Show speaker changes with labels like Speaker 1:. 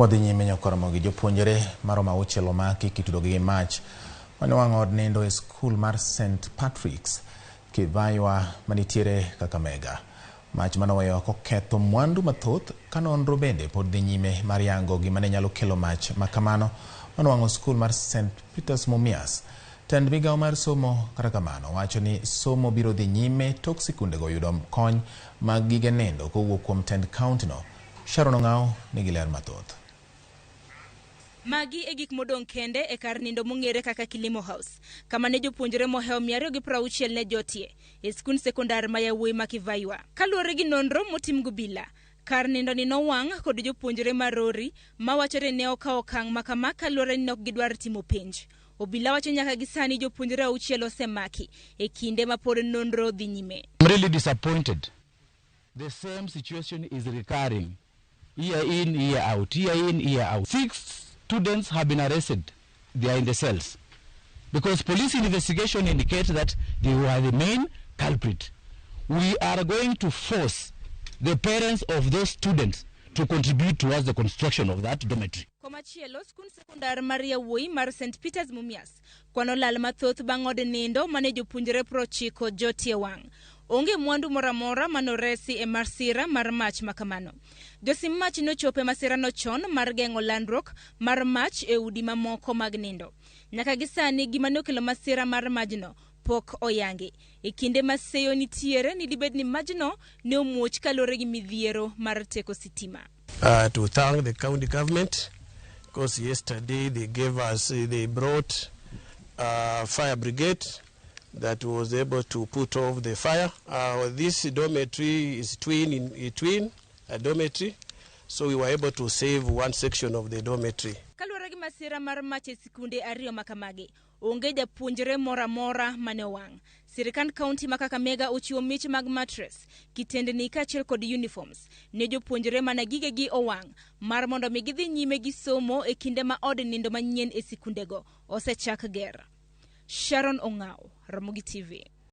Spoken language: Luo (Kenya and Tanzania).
Speaker 1: Wadhi nyime nyakoromo gi jopuonjre maromo auchiel omaki kitudogi gi mach mane owang'o od nindo e skul mar St Patrick's Kivaywa manitiere Kakamega. Mach manoweyo koketho mwandu mathoth ka nonro bende pod dhi nyime mar yango gima ne nyalo kelo mach makamano manowang'o skul mar St Peters Mumias. Tend migawo mar somo kata kamano wacho ni somo biro dhi nyime tok sikundego yudo kony mag gige nindo kowuok kuom tend kaontino. Sharon Ong'aw nigi ler mathoth.
Speaker 2: Magi e gik modong' kende e kar nindo mong'ere kaka Kilimo House, kama ne jopuonjre mohewo 260 ne jotie e skund sekondar ma yawuoyi ma Kivaywa. Kaluwore gi nonro motim gobila, kar nindo ni nowang' kod jopuonjre ma rori mawachore ni ne okawo okang' ma kama kaluwore ni ne ok gidwar timo penj. Obila wacho nyaka gi sani jopuonjre auchiel osemaki e kinde ma pod nonro dhi nyime.
Speaker 3: I'm really disappointed. The same situation is recurring year in, year out, year in, year out. 6 students have been arrested. They are in the cells. Because police investigation indicates that they were the main culprit. We are going to force the parents of those students to contribute towards the construction of that dormitory.
Speaker 2: Komachielo, skund sekondar mar yawuoyi mar St Peters Mumias kwano lal mathoth bang' od nindo mane jopuonjre 90 jotie wang'. Onge mwandu moro amora manoresi e masira mar mach makamano. Josim mach nochopo e masirano chon mar geng'o landruok mar mach e udi mamoko mag nindo. Nyaka gi sani gima ne okelo masira mar majno pok oyangi. E kinde ma seyo nitiere ni dibed ni majno ne omuoch kaluwore gi midhiero mar teko sitima.
Speaker 4: To thank the county government because yesterday they gave us, they brought fire brigade that was able to put off the fire. This dormitory is twin in a twin a dormitory, so we were able to save one section of the dormitory.
Speaker 2: Kaluwore gi masira mar mach e sikunde ariyo makamagi, onge japuonjre moro amora mane owang'. Sirikand kaunti ma Kakamega ochiwo mich mag mattress, kitendni kaachiel kod uniforms ne jopuonjre mana gigegi owang' mar mondo mi gidhi nyime gi somo e kinde ma od nindo manyien e sikundego osechak ger. Sharon Ong'aw, Ramogi TV.